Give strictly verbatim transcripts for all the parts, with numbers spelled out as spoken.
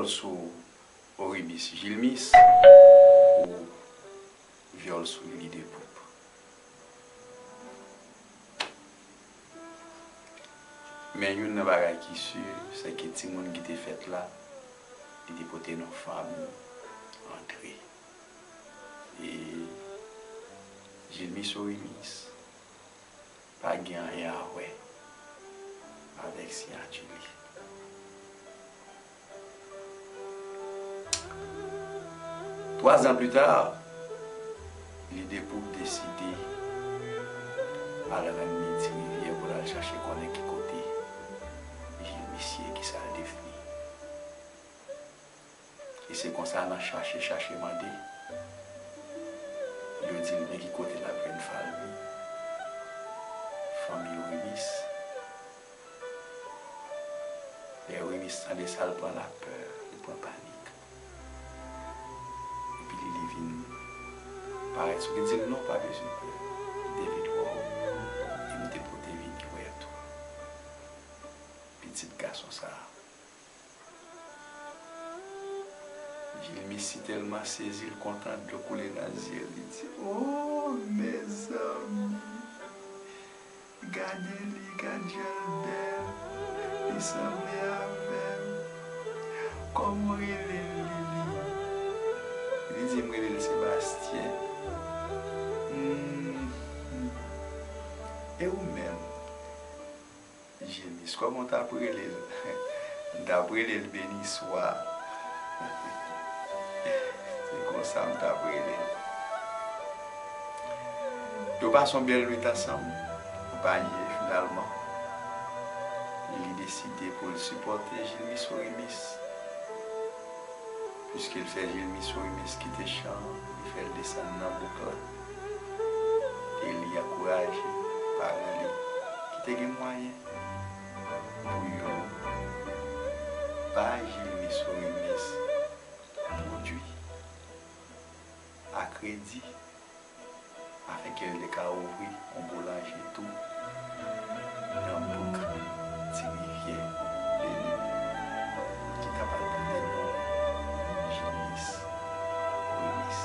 sou Orimis Jilmis ou vyòl sou Lili Depoup. Men youn nan bagay ki si, se ke timoun ki te fèt la, li te pote non fanmi Andre. E Jilmis Orimis pa gen anyen a wè avèk siyati li. Twa zan pli ta, Lili Depoup deside al rann li Ti Rivyè pou l al chache konnen ki kote Jilmis ye, kisa l devni. E se konsa, nan chache, chache, mande, yo di l men ki kote l ap jwenn fanmi, fanmi Orimis. Lè Orimis tande sa, l pran lapè, li pran panik. Epi Lili vin parèt sou li, di l, "Non, pa bezwen pè. M te vin wè w, e m te pote vin wè tou." Pitit gason sa a, Jilmis si tèlman sezi, l kontan, dlo koule nan zye l, li di, "O, mezanmi! Gade li, gad jan l bèl, li sanble avè m. Kòman w rele l, Lili?" Li di, "M rele l Sebastyen." "Hmm, hmm. E ou menm, Jilmis, kòman w t ap rele l?" "M t ap rele l Beniswa. Se konsa m t ap rele l." Yo pase yon bèl nwit ansanm, konpayi, e finalman, Lili deside pou l sipòte Jilmis Orimis. Piske l fè Jilmis Orimis kite chan an, li fè l desann nan bouk la. E li ankouraje paran li ki te gen mwayen pou yo bay Jilmis Orimis pwodui a kredi, afenke l te ka ouvri yon boulanje tou nan bouk Ti Rivyè Beni, ki ta pral pote non Jilmis Orimis.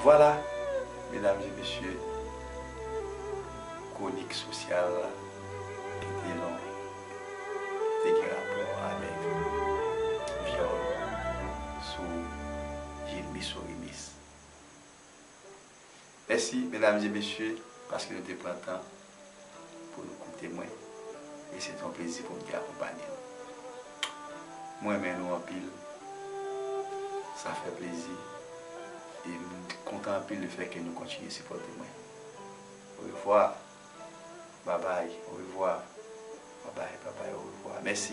Vwala, medam e mesye, kwonik sosyal la ki te long, ki te gen rapò avèk vyòl sou Jilmis Orimis. Mèsi, medam e mesye, paske nou te pran tan pou nou koute mwen, e se te yon plezi pou m te akonpanye nou. Mwen renmen nou anpil, sa fè plezi, e m kontan anpil lefètke nou kontinye sipòte mwen. Orevwa, babay, orevwa, babay, babay, orevwa. Mèsi.